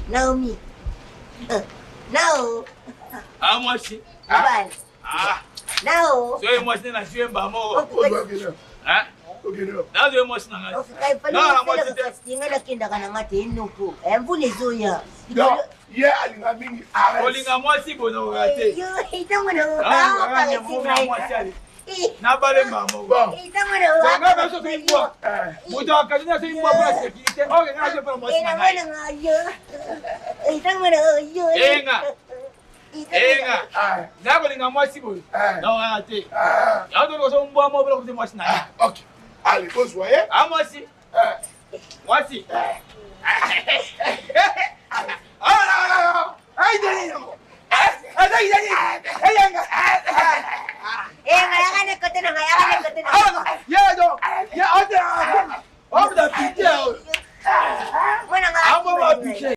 Naomi. Nao. Ah, mwasi. Mobali. Ah. Nao. Soki mwasi nde nazwi ye mbala moko. Nazwi ye mwasi na ngai. Ngai nakendaka na ngai te enoko. Mvula ezoya. Ye alinga mingi. Kolinga mwasi bonokoka te. Nabale mbala moko. Nga biso soki mbwa. Moto akati na soki mbwa mpona sécurité. Oke nga azwi mpona mwasi na ngai. Enga. Enga. Nga kolinga mwasi boye. Naokaka te. Yango tolinga so mbwa moko mpona kote mwasi na ngai. Ok. Allez, bozwa ye. Ah mwasi. Mwasi.